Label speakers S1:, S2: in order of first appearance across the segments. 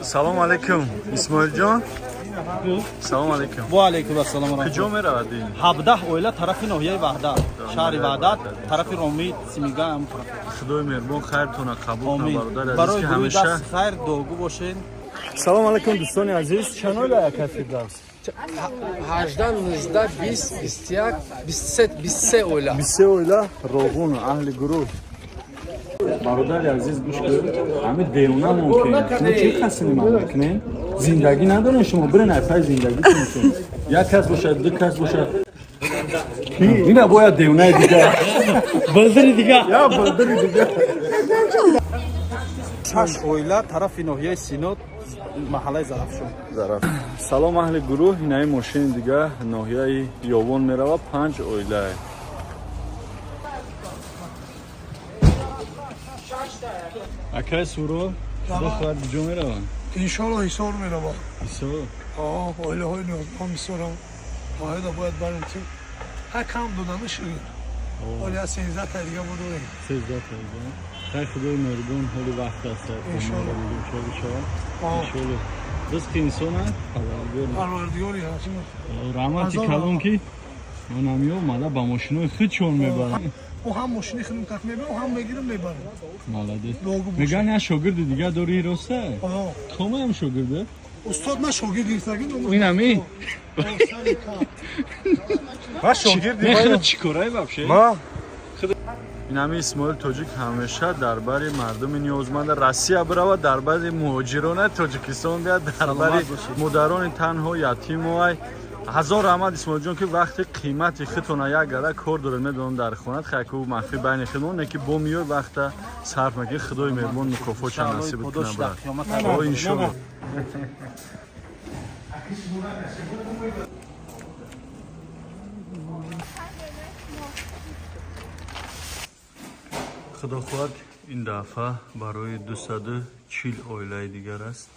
S1: Салом алейкум, Исмоилҷон. Салом алейкум.
S2: Ва алейкум ассалом.
S1: Куҷо меравад ин?
S2: 17 оила тарафи ноҳияи Ваҳдат, шаҳри Ваҳдат, тарафи Ромид, Симига ҳам тараф.
S1: Худои меҳрубон хайртона қабул кунад, бародари азиз,
S2: барои
S1: ки ҳамеша
S2: хайр дуогӯ бошед.
S1: Салом алейкум, дӯстони азиз. Чанд оила яка Фирдавс?
S3: 18, 19, 20, 21, 23, 23 оила.
S1: 23 оила Роғун, аҳли гурӯҳ. Бародари азиз, гӯш кун, ҳамин девона мумкин. Шумо чӣ қасини ман мекунед? Зиндагӣ надоред шумо, бирен айпай зиндагӣ кунед. Як кас бошад, ду кас бошад. Ина бояд девонаи дигар.
S2: Билдири дигар.
S1: Я билдири дигар.
S2: 6 оила тарафи ноҳияи Сино, маҳаллаи Зарафшон.
S1: Зараф. Салом аҳли гурӯҳ, инаи мошини дигар ноҳияи Ёвон меравад, 5 оила. Акай Суро, худо хоҳад куҷо мераванд?
S4: Иншоалло Ҳисор меравад.
S1: Ҳисор?
S4: Оилаҳои ниёзманд бисёрам. Оила бояд барем ки ҳар кам додану ширин. Оля 13 та дига мо дорем.
S1: 13 та дига. Хай худои меҳрубон ҳоли вақт аст.
S4: Иншоалло.
S1: Иншоалло. Иншоалло. Ризқи инсон аст, Парвардигор.
S4: Парвардигори ҳаст.
S1: Раҳмати калон ки манам омада ба мошинои худшон мебарам.
S4: О ҳам мошини худам так мебарам, ҳам мегирам мебарам.
S1: Молодец. Меган я шогирди дига дори роста? Комаям шогирда?
S4: Устод, ман шогирд гирифтагим.
S1: Инами?
S5: Ман шогирди.
S1: Не худ чӣ корай вообще?
S5: Ма?
S1: Инами Исмоил Тоҷик ҳамеша дар бари мардуми ниёзманд Россия биравад, дар бари муҳоҷирона Тоҷикистон бияд, дар бари модарони танҳо ятиму ай. Ҳазор раҳмат Исмоилҷон ки вақти қимати худтона як гала кор доред, медонам дар хонат хайку махфӣ байни худмон, не ки бо миёй вақта сарф мекунӣ, Худои меҳрубон мукофотша насиб кунад брат. О иншоалло. Худо хоҳад ин дафъа барои 240 оилаи дигар аст.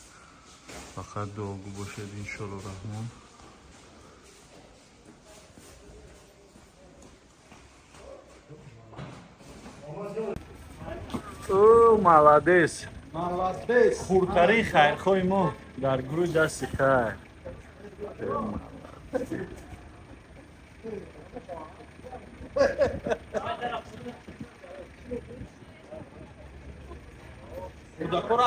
S1: Фақат дуогӯ бошед иншоалло раҳмон. О, молодец.
S2: Молодец.
S1: Хурдтарин хайрхоҳи мо дар гурӯҳи дасти хайр.
S2: Кӯдакҳоро